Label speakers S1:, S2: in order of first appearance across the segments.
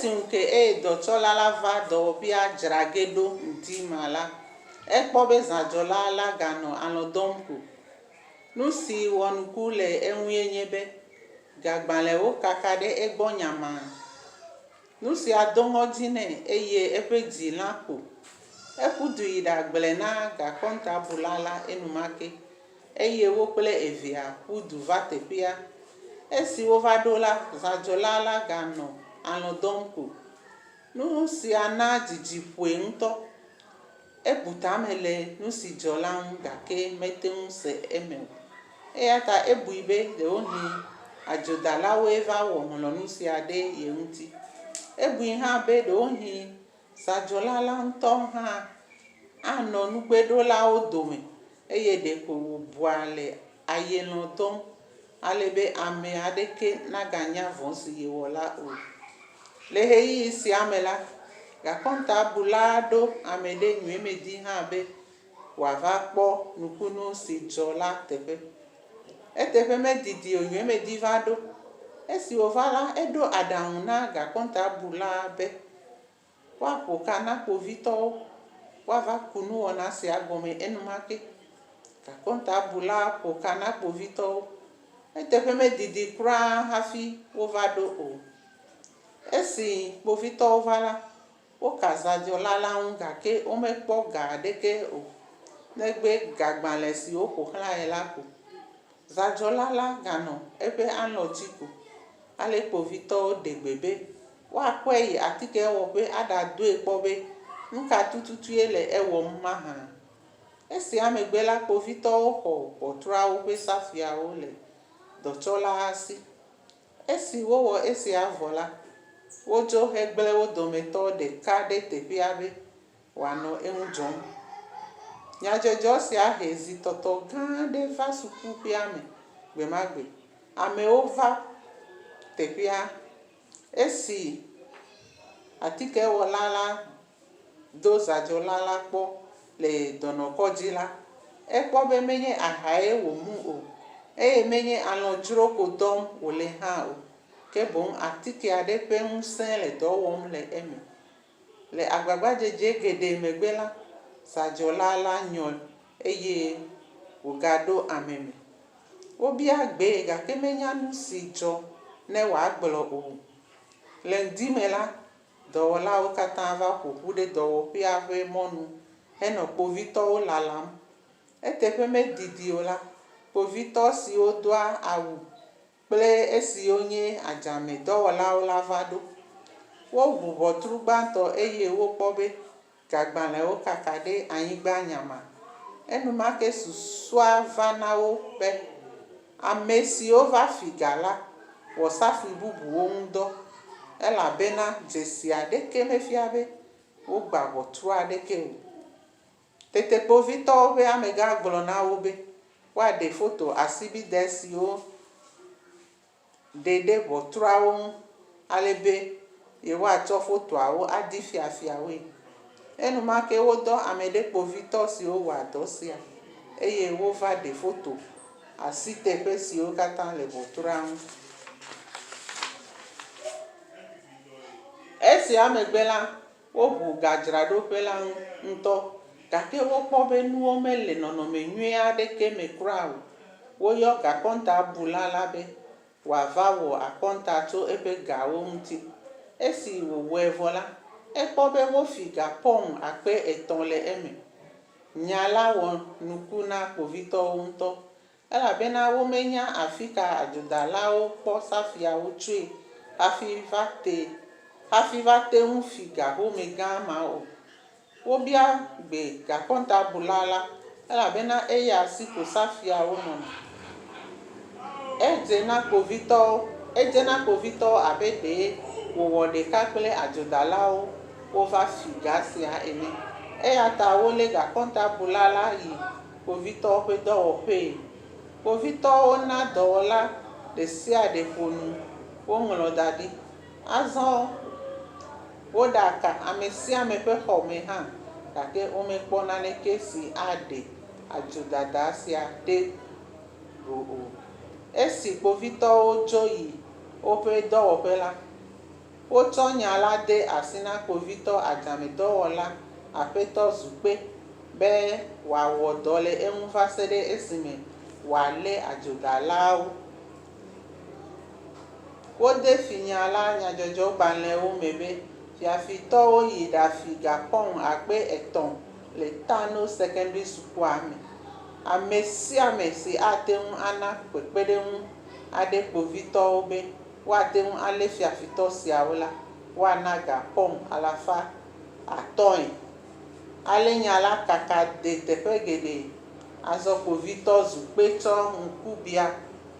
S1: Esi ŋu ke eye dɔtsɔla la va dɔwɔƒea dzra ge ɖo ŋdi ma la, ekpɔ be zãdzɔla la ganɔ alɔ̃ dɔm ko. Nu si wɔ nuku le eŋue nye be, gagbalẽwo kaka ɖe egbɔ nyamaa. Nu sia do ŋɔdzi nɛ eye eƒe dzi lã ko. Eƒu du yi ɖagblɔe na gakɔntabula la enumake eye wo kple evea ƒu du va teƒea. Esi wova ɖo la, zãdzɔla la ganɔ alɔ̃ dɔm ko. Nu sia na dzidzi ƒoe ŋutɔ. Ebu tame le nu si dzɔ la ŋu gake mete ŋu se eme o. Eya ta ebui be ɖewohĩ adzodalawoe va wɔ hlɔ̃nu sia ɖe ye ŋuti. Ebui hã be ɖewohĩ sadzɔla la ŋutɔ hã anɔ nugbeɖolawo dome eye ɖeko wòbua le ayelɔ̃ dɔm ale be ame aɖeke naganya vɔ̃ si yewɔ la o. Le ɣeyiɣi sia me la, gakɔntabulaa ɖo ame ɖe Nyuimedi hã be wòava kpɔ nukunu si dzɔ la teƒe. Eteƒe medidi o Nyuimedi va ɖo. Esi wòva la, eɖo aɖaŋu na gakɔntabulaa be Woaƒo ka na kpovitɔwo woava ku nuwɔna sia gɔme enumake. Gakɔntabula ƒo ka na kpovitɔwo. Eteƒe medidi kura hafi wova ɖo o. Esi kpovitɔwo va la, woka zãdzɔla la ŋu gake womekpɔ ga aɖeke o, negbe gagbalẽ siwo ƒo xlãe la ko. Zãdzɔla la ganɔ eƒe alɔ̃ dzi ko. Ale kpovitɔwo ɖe gbe be woakɔe yi atikewɔƒe aɖadoe kpɔ be nu ka tututue le ewɔm mahã. Esia megbe la, kpovitɔwo xɔ ʋɔtruawo ƒe safuiawo le dɔtsɔlaa si. Esi wowɔ esia vɔ la, wodzo hegblẽ wo dometɔ ɖeka ɖe teƒea be wòanɔ eŋu dzɔm. Nyadzɔdzɔ sia he zitɔtɔ gã aɖe va sukuƒea me gbe ma gbe. Amewo va teƒea. Esi atikewɔla la do zãdzɔla la kpɔ le dɔnɔkɔdzi la, ekpɔ be menye ahae wòmu o eye menye alɔ̃ dzro ko dɔm wòle hã o, ke boŋ atike aɖe ƒe ŋusẽ le dɔ wɔm le eme. Le agbagbadzedze geɖe megbe la, zãdzɔla la nyɔ eye wògaɖo ame me. Wobia gbee gake menya nu si dzɔ ne wòagblɔ o. Le ŋdi me la, dɔwɔlawo katã va ƒo ƒu ɖe dɔwɔƒea ƒe mɔnu henɔ kpovitɔwo lalam. Eteƒe medidi o la, kpovitɔ siwo doa awu kple esiwo nye adzamedɔwɔlawo la va ɖo. Woʋu ʋɔtru gbãtɔ eye wokpɔ be gagbalẽwo kaka ɖe anyigba nyama. Enumake susua va na wo be ame siwo va fi ga la wɔ safui bubuwo ŋu dɔ, elabena dzesi aɖeke mefia be wogbã ʋɔtru aɖeke o. Tete kpovitɔwo ƒe amegã gblɔ na wo be woaɖe foto asibidɛ siwo ɖe ɖe ʋɔtruawo ŋu ale be yewoatsɔ fotoawo adi fiafiawoe. Enumake wodɔ ame ɖe kpovitɔ siwo wɔa dɔ sia eye wova ɖe foto asiteƒe siwo katã le ʋɔtrua ŋu. Esia megbe la, Woʋu gadzraɖoƒe la ŋutɔ, gake wokpɔ be nuwo mele nɔnɔme nyui aɖeke me kura o. Woyɔ gakɔntabula la be wòava wɔ akɔnta tso eƒe gawo ŋuti. Esi wòwɔe vɔ la, ekpɔ be wofi ga pɔŋ 3000 le eme. Nya la wɔ nuku na kpovitɔwo ŋutɔ Elabena womenya afi ka adzodalawo kpɔ safuiawo tsoe hafi va te hafi va te ŋu fi ga home gã ma o. Wobia gbe gakɔntabula la, elabena eya si ko safuiawo nɔna. Edze na kpovitɔwo edze na kpovitɔwo abe ɖee wòwɔ ɖeka kple adzodalawo wova fi ga sia ene. Eya ta wolé gakɔntabula la yi kpovitɔwo ƒe dɔwɔƒee. Kpovitɔwo na dɔwɔla ɖe sia ɖe ƒo nu woŋlɔ da ɖi. Azɔ woɖaka ame sia ame ƒe xɔ me hã gake womekpɔ naneke si aɖe adzodada sia ɖe go o. Esi kpovitɔwo dzo yi woƒe dɔwɔƒe la, Wotsɔ nya la de asi na kpovitɔ adzamedɔwɔla Aƒetɔ Zukpe be wòawɔ dɔ le eŋu va se ɖe esime wòalé adzodalawo. Wode fi nya la nyadzɔdzɔgbalẽwo me be fiafitɔwo yi ɖafi ga pɔŋ 3000 le Tano Sekɛndrisukua me. Ame sia ame si ate ŋu ana kpekpeɖeŋu aɖe kpovitɔwo be woate ŋu alé fiafitɔ siawo la, woana ga pɔŋ 500e. Ale nya la kaka de teƒe geɖe. Azɔ kpovitɔ zu kpe tsɔ ŋkubia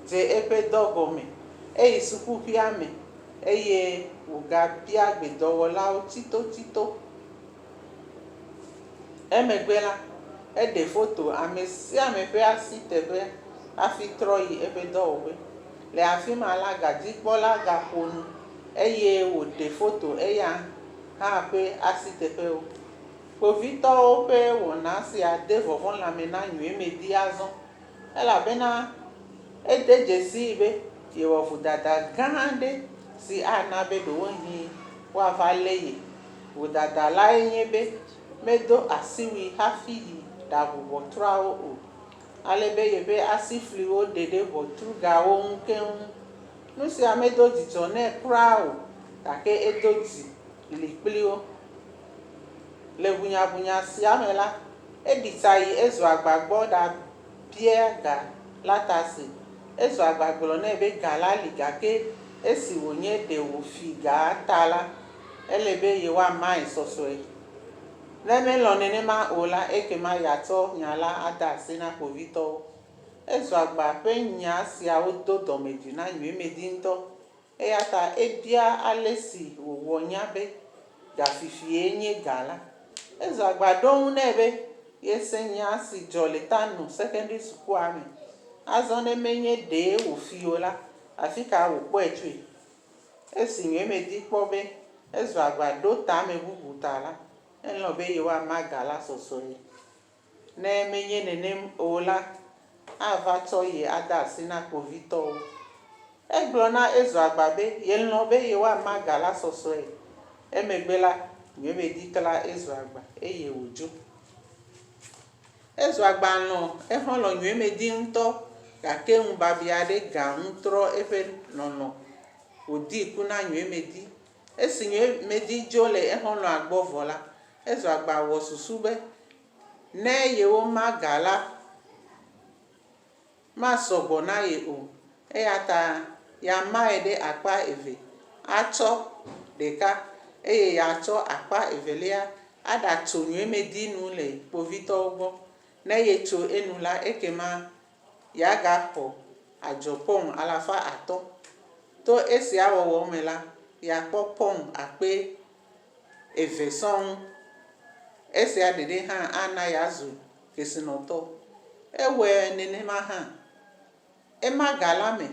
S1: dze eƒe dɔ gɔme. Eyi sukuƒea me eye wògabia gbe dɔwɔlawo tsitotsito. Emegbe la, eɖe foto ame sia ame ƒe asi teƒe hafi trɔ yi eƒe dɔwɔƒe. Le afi ma la, gadzikpɔla gaƒo nu eye wòɖe foto eya hã ƒe asiteƒewo. Kpovitɔwo ƒe wɔna sia de vɔvɔ̃ lãme na Nyuiemedi azɔ, elabena ede dzesii be yewɔ vodada gã aɖe si ana be ɖewohĩ woava lé ye. Vodada lae nye be medo asiwui hafi yi ɖaʋu ʋɔtruawo o, ale be yeƒe asifliwo ɖe ɖe ʋɔtrugawo ŋu keŋ. Nu sia medo dzidzɔ nɛ kura o, gake edo dzi li kpli wo. Le ʋunyaʋunya sia me la, eɖi tsa yi Ezoagba gbɔ ɖabia ga la ta se. Ezoagba gblɔ nɛ be ga la li gake esi wònye ɖe wòfi gaa ta la, ele be yewoamae sɔsɔe. Ne melɔ̃ nenema o la, ekema yeatsɔ nya la ade asi na kpovitɔwo. Ezoagba ƒe nya siawo do dɔmedzoe na Nyuiemedi ŋutɔ. Eya ta ebia ale si wòwɔ nya be ga fifie nye ga la. Ezoagba ɖo eŋu nɛ be yese nya si dzɔ le Tano Sekɛndrisukua me. Azɔ ne menye ɖee wòfi o la, afi ka wòkpɔe tsoe? Esi Nyuiemedi kpɔ be Ezoagba ɖo tame bubu ta la, elɔ̃ be yewoama ga la sɔsɔe. Ne menye nenem o la, ava tsɔ ye ade asi na kpovitɔwo. Egblɔ na Ezoagba be yelɔ̃ be yewoama ga la sɔsɔe. Emegbe la, Nyuiemedi kla Ezoagba eye wòdzo. Ezoagba lɔ̃ exɔlɔ̃ Nyuiemedi ŋutɔ gake ŋubiabiã aɖe ga ŋu trɔ eƒe lɔlɔ̃ wòdi ku na Nyuiemedi. Esi Nyuiemedi dzo le exɔlɔ̃a gbɔ vɔ la, Ezoagba wɔ susu be ne yewoma ga la, masɔ gbɔ na ye o, eya ta yeamae ɖe akpa eve, atsɔ ɖeka eye yeatsɔ akpa evelia aɖatso nyuiemedi nu le kpovitɔwo gbɔ. Ne yetso enu la, ekema yeagaxɔ adzɔ pɔŋ 500. To esia wɔwɔ me la, yeakpɔ pɔŋ 2000 sɔŋ. Esia ɖeɖe hã ana yeazu kesinɔtɔ. Ewɔe nenema hã. Ema ga la me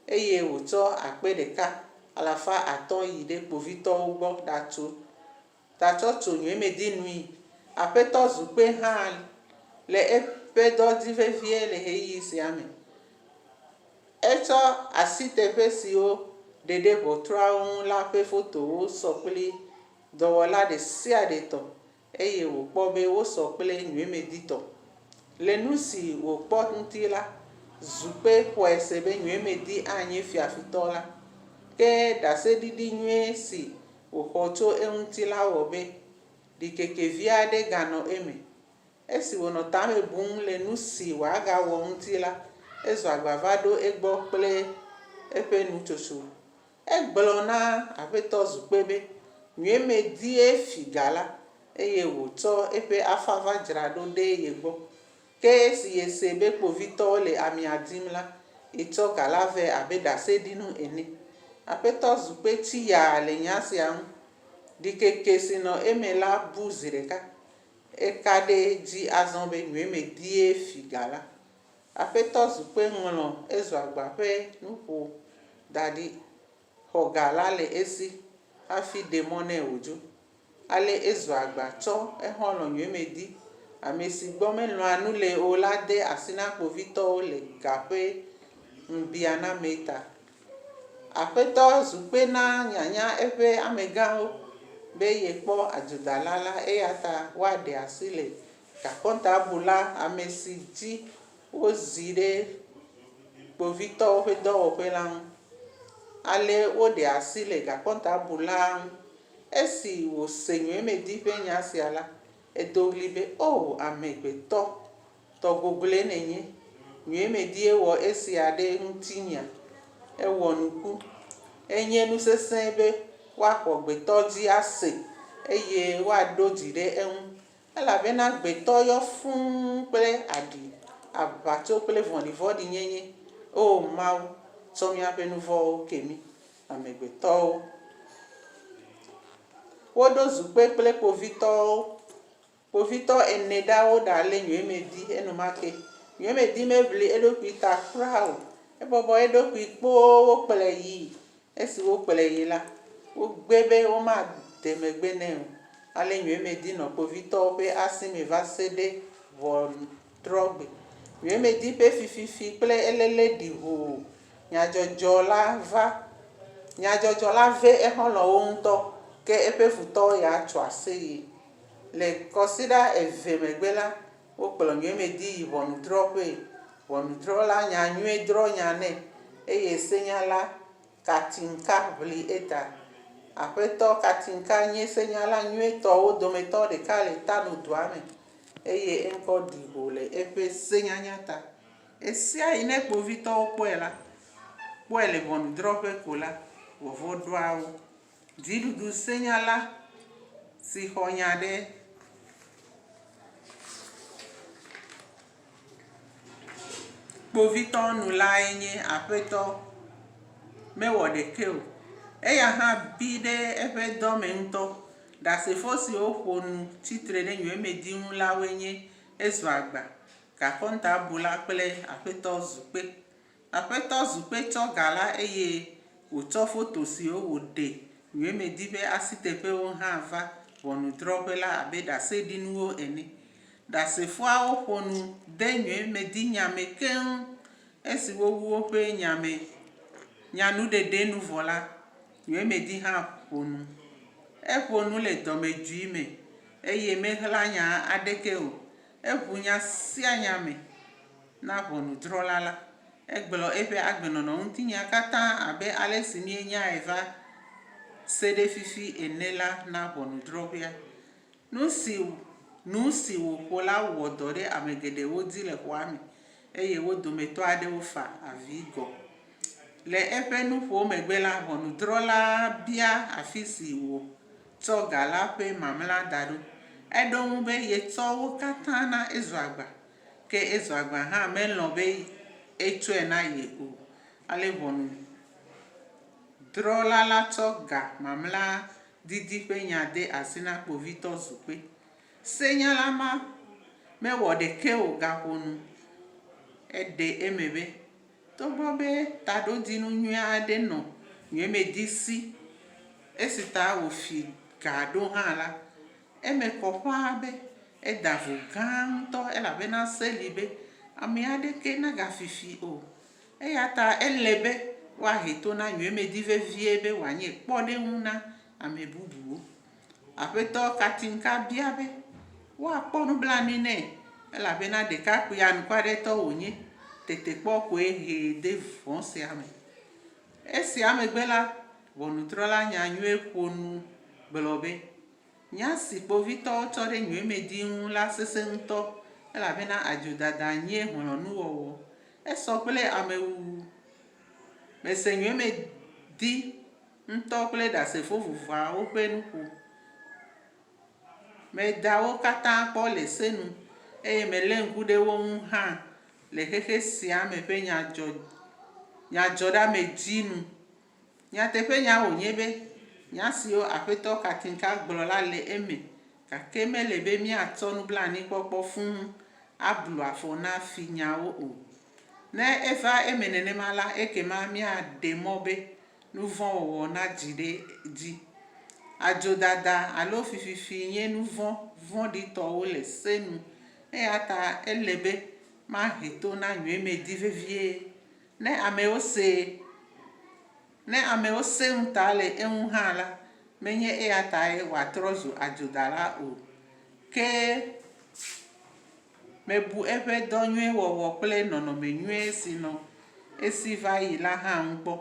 S1: eye wòtsɔ 1500 yi ɖe kpovitɔwo gbɔ ɖatso tatsɔ tso nyuiemedi nui. Aƒetɔ Zukpe hã le eƒe dɔ dzi vevie le ɣeyiɣi sia me. Etsɔ asiteƒe siwo ɖe ɖe ʋɔtruawo ŋu la ƒe fotowo sɔ kpli dɔwɔla ɖe sia ɖe tɔ eye wòkpɔ be wosɔ kple nyuiemedi tɔ. Le nu si wòkpɔ ŋuti la, Zukpe xɔe se be nyuiemedi anye fiafitɔ la. Ke ɖaseɖiɖi nyui si wòxɔ tso eŋuti la wɔ be ɖikeke vi aɖe ganɔ eme. Esi wònɔ tame bum le nu si wòagawɔ ŋuti la, ezɔ agba va ɖo egbɔ kple eƒe nutsotso. Egblɔ na Aƒetɔ Zukpe be, Nyuiemedie fi ga la, eye wòtsɔ eƒe afa va dzra ɖo ɖe ye gbɔ. Ke esi yese be kpovitɔwo le amea dim la, yetsɔ ga la vɛ abe ɖaseɖinu ene. Aƒetɔ Zukpe tsi yaa le nya sia ŋu. Ɖikeke si nɔ eme la bu zi ɖeka. Eka ɖe edzi azɔ be Nyuiemedie fi ga la. Aƒetɔ Zukpe ŋlɔ Ezoagba ƒe nuƒo da ɖi, xɔ ga la le esi hafi ɖe mɔ nɛ wòdzo. Ale Ezoagba tsɔ exɔlɔ̃ Nyuiemedi, amesi gbɔ melɔ̃a nu le o la de asi na kpovitɔwo le ga ƒe ŋubianame ta. Aƒetɔ Zukpe na nyanya eƒe amegãwo be yekpɔ adzodala la eya ta woaɖe asi le gakɔntabula amesi dzi wozi ɖe kpovitɔwo ƒe dɔwɔƒe la ŋu. Ale woɖe asi le gakɔntabulaa ŋu. Esi wòse Nyuiemedi ƒe nya sia la, edo ɣli be, O amegbetɔ! Tɔ gogloe nènye. Nyuiemedie wɔ esia ɖe ŋutinyea? Ewɔ nuku. Enye nu sesẽ be woaxɔ gbetɔ dzi ase eye woaɖo dzi ɖe eŋu. Elabena gbetɔ yɔ fũu kple aɖi, aʋatso kple vɔ̃ɖivɔ̃ɖinyenye. Oo Mawu, tsɔ míaƒe nu vɔ̃wo ke mí, amegbetɔwo. Woɖo zukpe kple kpovitɔwo. Kpovitɔ ene ɖa woɖalé Nyuiemedi enumake. Nyuiemedi meʋli eɖokui ta kura o. Ebɔbɔ eɖokui kpoo wokplɔe yii. Esi wokplɔe yi la, wogbe be womade megbe nɛ o. Ale Nyuiemedi nɔ kpovitɔwo ƒe asi me va se ɖe ʋɔnudrɔ̃gbe. Nyuiemedi ƒe fififi kple eléle ɖi hoo. Nyadzɔdzɔ la va, nyadzɔdzɔ la ve exɔlɔ̃wo ŋutɔ, ke eƒe futɔwo ya tso aseye. Le kɔsiɖa eve megbe la, wokplɔ Nyuiemedi yi ʋɔnudrɔ̃ƒee. Ʋɔnudrɔ̃la nya nyuie drɔ̃ nya nɛ eye senyala Katinka ʋli eta. Aƒetɔ Katinka nye senyala nyuietɔwo dometɔ ɖeka le Tano dua me eye eŋkɔ ɖi ho le eƒe senyanya ta. Ɣesiaɣi ne kpovitɔwo kpɔe la, kpɔe le ʋɔnudrɔ̃ƒe ko la, vɔvɔ̃ ɖoa wo. Dziɖuɖu senyala si xɔ nya ɖe kpovitɔ nu lae nye aƒetɔ mewɔ ɖekɛ o. Eya hã bi ɖe eƒe dɔ me ŋutɔ. Ɖasefo siwo ƒo nu tsi tre ɖe Nyuiemedi ŋu la woe nye Ezuagba, gakɔntabula kple aƒetɔ Zukpe. Aƒetɔ Zukpe tsɔ ga la eye wòtsɔ foto siwo wòɖe Nyuiemedi ƒe asiteƒewo hã va ʋɔnudrɔ̃ƒe la abe ɖaseɖinuwo ene. Ɖasefoawo ƒo nu de Nyuiemedi nya me keŋ. Esi wowu woƒe nya me nyanuɖeɖe nu vɔ la, Nyuiemedi hã ƒo nu. Eƒo nu le dɔmedzoe me eye meɣla nya aɖeke o. Eʋu nya sia nya me na ʋɔnudrɔ̃la la. Egblɔ eƒe agbenɔnɔ ŋutinya katã abe ale si míenyae va se ɖe fifi ene la na ʋɔnudrɔ̃ƒea. Nu si nu si wòƒo la wɔ dɔ ɖe ame geɖewo dzi le xɔa me eye wo dometɔ aɖewo fa avi gɔ̃. Le eƒe nuƒo megbe la, ʋɔnudrɔ̃laa bia afi si wòtsɔ ga la ƒe mamlea da ɖo. Eɖo eŋu be yetsɔ wo katã na Ezoagba. Ke Ezoagba hã melɔ̃ be etsɔe na ye o. Ale ʋɔnudrɔ̃la la tsɔ ga mamlea didi ƒe nya de asi na kpovitɔ Zukpe. Senyala ma mewɔ ɖeke o gaƒo nu. Eɖe eme be, togbɔ be taɖodzinu nyui aɖe nɔ Nyuiemedi si esi ta wòfi gaa ɖo hã la, Eme kɔ ƒãa be eda vo gã ŋutɔ elabena se li be ame aɖeke nagafi fi o. Eya ta ele be woahe to na Nyuiemedi vevie be wòanye kpɔɖeŋu na ame bubuwo. Aƒetɔ Katinka bia be woakpɔ nublanui nɛ elabena ɖekakpui anukwaretɔ wònye, tetekpɔ koe hee de vɔ̃ sia me. Esia megbe la, ʋɔnudrɔ̃la Nyanyuie ƒo nu gblɔ be, Nya si kpovitɔwo tsɔ ɖe Nyuiemedi ŋu la sesẽ ŋutɔ elabena adzodada nye hlɔ̃nuwɔwɔ. Esɔ kple amewuwu. Mese Nyuiemedi ŋutɔ kple Ɖasefo vovovoawo ƒe nuƒo. Meda wo katã kpɔ le se nu eye melé ŋku ɖe wo ŋu hã le xexe sia me ƒe nyadzɔɖeamedzi nu. Nyateƒenya wònye be, nya siwo Aƒetɔ Katinka gblɔ la le eme, gake mele be míatsɔ nublanuikpɔkpɔ fũu ablu afɔ na finyawo o. Ne eva eme nenema la, ekema míaɖe mɔ be nu vɔ̃ wɔwɔ nadzi ɖe edzi. Adzodada alo fififi nye nu vɔ̃ vɔ̃ɖitɔwo le se nu, eya ta ele be mahe to na nyuiemedi vevie. Ne amewo see. Ne amewo sẽ ŋuta le eŋu hã la, menye eya tae wòatrɔ zu adzodala o. Ke mebu eƒe dɔ nyui wɔwɔ kple nɔnɔme nyui si nɔ esi va yi la hã ŋu kpɔ.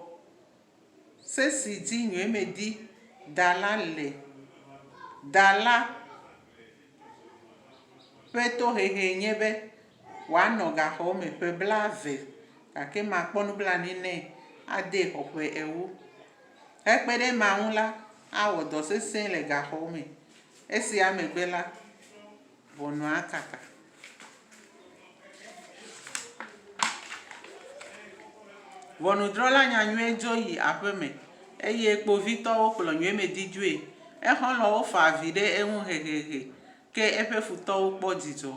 S1: Se si dzi Nyuimedi da la le da la ƒe tohehee nye be wòanɔ gaxɔ me ƒe blaeve gake makpɔ nublanui nɛ adee xɔ ƒe ewo. Hekpe ɖe ema ŋu la, awɔ dɔ sesẽ le gaxɔ me. Esia megbe la, ʋɔnua kaka. Ʋɔnudrɔ̃la Nyanyuie dzo yi aƒe me eye kpovitɔwo kplɔ Nyuiemedi dzoe. Exɔlɔ̃wo fa avi ɖe eŋu hehehe ke eƒe futɔwo kpɔ dzidzɔ.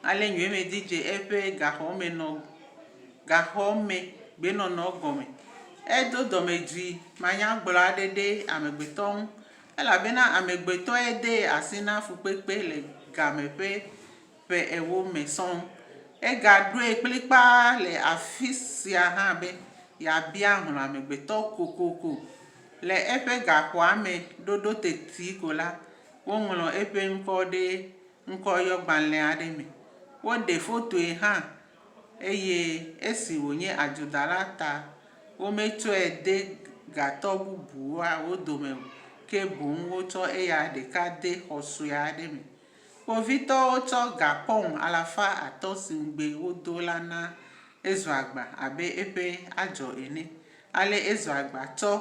S1: Ale Nyuiemedi dze eƒe gaxɔmegbenɔnɔ gɔme. Edo dɔmedzoe manyagblɔ aɖe ɖe amegbetɔ ŋu elabena amegbetɔe dee asi na fukpekpe le game ƒe ƒe ewo me sɔŋ. Egaɖoe kplikpaa le afi sia hã be yeabia hlɔ̃ amegbetɔ kokoko. Le eƒe gaxɔa me ɖoɖo teti ko la, woŋlɔ eƒe ŋkɔ ɖe ŋkɔyɔgbalẽ aɖe me. Woɖe fotoe hã eye esi wònye adzodala ta, wometsɔe de gatɔ bubuawo dome o, ke boŋ wotsɔ eya ɖeka de xɔ sue aɖe me. Kpovitɔwo tsɔ ga pɔŋ alafa atɔ̃ si ŋugbe wodo la na Ezoagba abe eƒe adzɔ ene. Ale Ezoagba tsɔ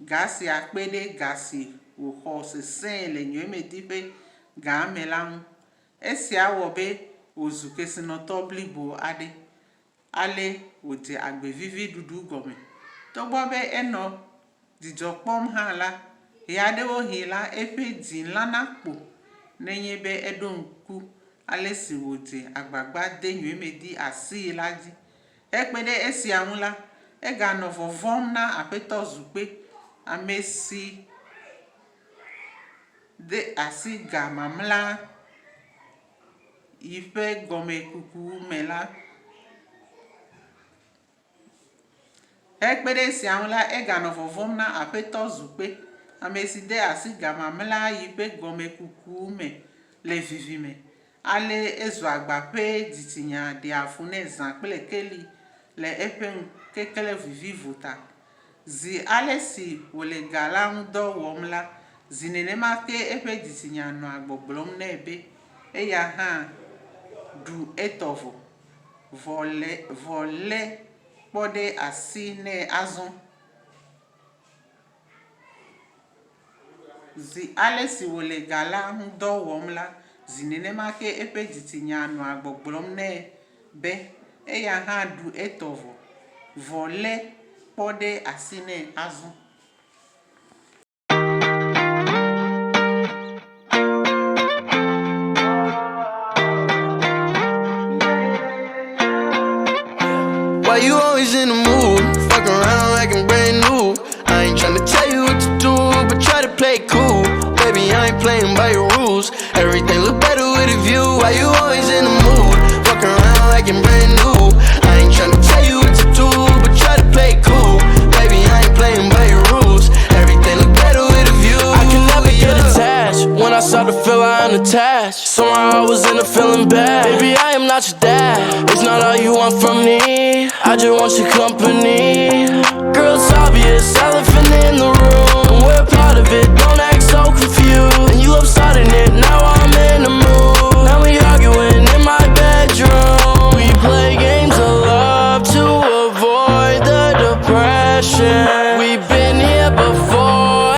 S1: ga sia kpe ɖe ga si wòxɔ sesẽe le Nyuiemedi ƒe gaa me la ŋu. Esia wɔ be wòzu kesinɔtɔ blibo aɖe. Ale wòdze agbe vivi ɖuɖu gɔme. Togbɔ be enɔ dzidzɔ kpɔm hã la, ɣeaɖewoɣi la, eƒe dzi lãna kpo nenye be eɖo ŋku ale si wòdze agbagba de Nyuimedi asii la dzi. Hekpe ɖe esia ŋu la, eganɔ vɔvɔ̃m na Aƒetɔ Zukpe, ame si de asi ga mamlɛa yi ƒe gɔmekuku me la. Hekpe ɖe esia ŋu la, eganɔ vɔvɔ̃m na Aƒetɔ Zukpe, ame si de asi ga mamlɛa yi ƒe gɔmekuku me le vivime. Ale ezu agba ƒe dzitsinya ɖea fu nɛ zã kple keli le eƒe ŋukeklẽ vivivo ta. Zi ale si wòle ga la ŋu dɔ wɔm la, zi nenema ke eƒe dzitsinya nɔa gbɔgblɔm nɛ be eya hã ɖu etɔ vɔ, vɔ le vɔ lé kpɔ ɖe asi nɛ azɔ. Zi ale si wòle ga la ŋu dɔ wɔm la, zi nenema ke eƒe dzitsinya nɔa gbɔgblɔm nɛ be eya hã ɖu etɔ vɔ, vɔ lé kpɔ ɖe asi nɛ azɔ.
S2: Why you always in the mood? Fuck around like I'm brand new. I ain't tryna tell you what to do, but try to play it cool. Baby, I ain't playing by your rules. Everything look better with a view. Why you always in the mood? Fuck around like I'm brand new. I ain't tryna tell you what to do, but try to play it cool. Baby, I ain't playing by your rules. Everything look better with a view.
S3: I can never get attached. When I start to feel I am attached. Somehow I was in a feeling bad. Baby, I am not your dad. It's not all you want from me. I just want your company. Girl, it's obvious.